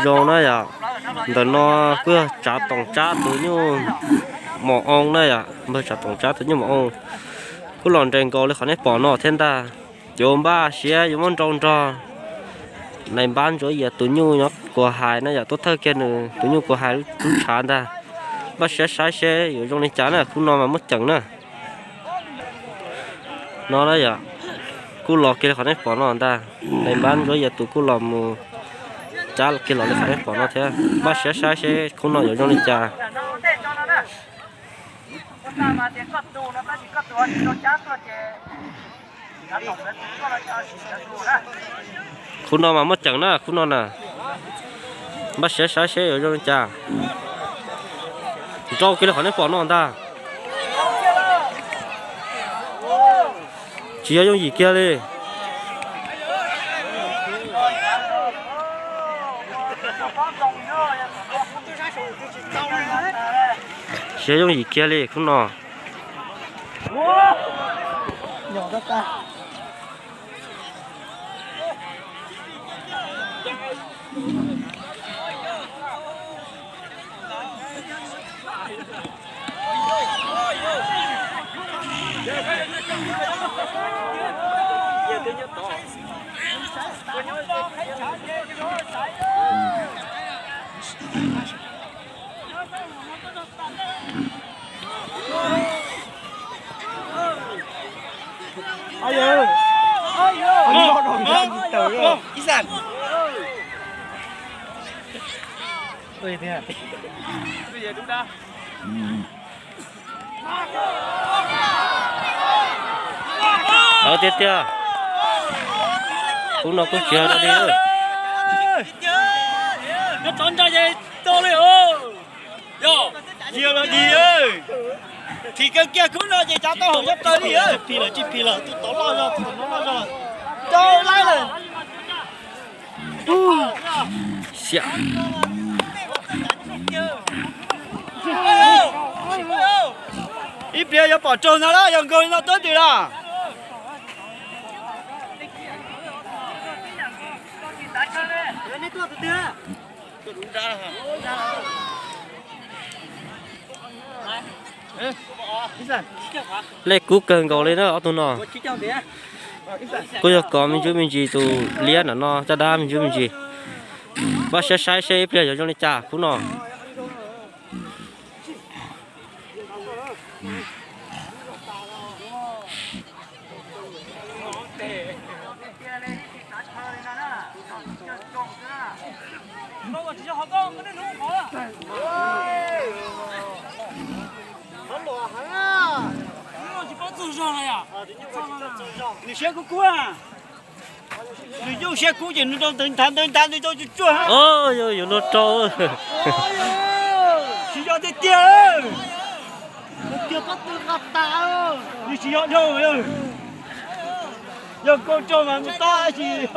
Zoo na yom. Ntawm no kuj yog Tsav Toom Tsab tus nyuj mos oo na yom, npawg Tsav Toom Tsab tus nyuj mos oo. Kuj los nres nkaus li qhov nej pom no thiab ntag. Yuav npaj siab yuav muab nrau nrog nais npab Ntsuav Yias tus nyuj nyob Kuas Hais na yom, tuaj thawj kiag nws tus nyuj Kuas Hais lub tshav ntag. Npaj siab saib seb yuav zoo li cas na, khub no mas muaj ceem na. No na yom, kuj los kiag li qhov nej pom no ntag. Nais npab Ntsuav Yias tus kuj los mus cab kiag los li qhov nej pom no thiab. Npaj siab saib seb khub no yuav zoo li cas. Khub no mas muaj ceem na, khub no na. Npaj siab saib seb yuav zoo li cas. Nrau kiag li qhov nej pom no ntag. Tsis yog yooj yim kiag li. Tsis yog yooj yim kiag li khub no. Tiag tiag, khub no kuj tsis yog li. Nyob tov nra ces tau li os. Yog, yog los dig. Phim kawg kiag khub no ces tsav tau hauv nyob plaws li. Phim lawm tsis phim lawm, tus tod loj zog, tus tod loj zog, rau laib lawm. Xiam. Ib pliag yuav pom raug ntag lawm, yog nkaus li no tuab ntws lawm. Lej kub kawg nkaus li na ob tug no. Kuj yog kov me ntsis me ntsis tus liab ntawm no caj dab me ntsis me ntsis. Npaj siab saib seb ib pliag yuav zoo li cas khub no. Nws siab kub kub, nws yooj siab kub ces nws rau ntawd nthav ntawd nthav nws rau tsuag tsuag. Yuav luag rau. Tsis yog tiag tiag. Tiag pob tw qa tas. Nws tsis yog dhau. Yog koj rau mas mus tab sis.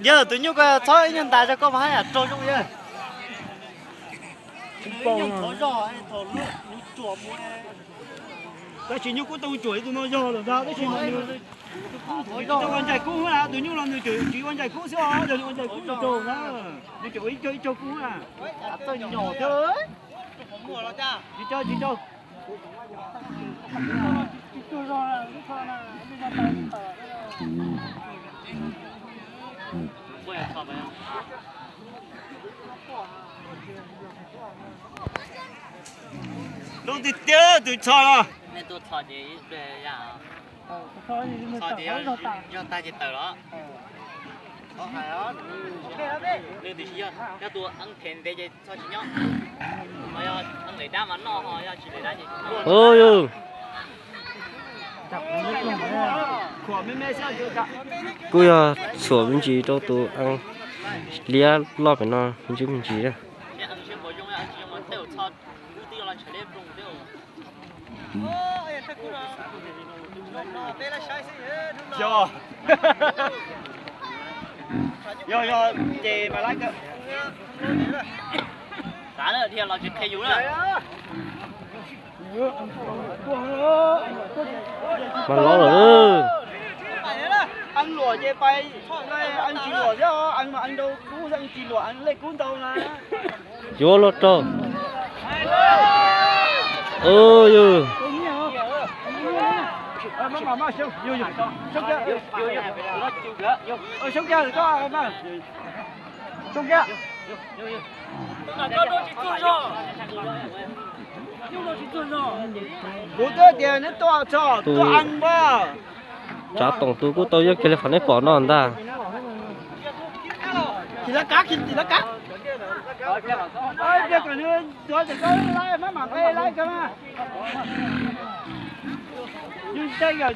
Yawg tus nyuj ko txhob ib nyuag ntas rau koj mas haj yam raug zoo yawg. Tab sis nyuj kub tau tsuam ib tug no yog lawm ntag, tab sis nws tsis tau ua ncaig kub na, tus nyuj no nws tseem tsis ua ncaig kub xwb os, yog nws ua ncaig kub nws raug na, nws tseem ua ib caug ib caug kub na. Tsis tau, tsis tau. Zoo tiag tiag tus txho no. Txho ces yog tag ces tawm los. Nws tiam sis yog, yog tus eeb them ntev ces txho tsis nyob. Ho yog eeb lem dab mas noj, ho yog tsis lem dab ces tsis noj. Kuj yog txhuam me ntsis rau tus eeb liab loj pem no me ntsis me ntsis. Yog, yog, yog ces mas lab kawg. Xav na, dhia los tsis qhia yus na. Mas lov lawm. Ces pais, ees tsis luam thiab, ees mas ees ntau kub, ees tsis luam ees lej kub ntau na. Yuav luag raug. Yog, kuv twb tias neb tuaj txog tuaj ees mas. Tsav Toom tus kuj tau yeej kiag li qhov neb pom no ntag. Yus tseem yam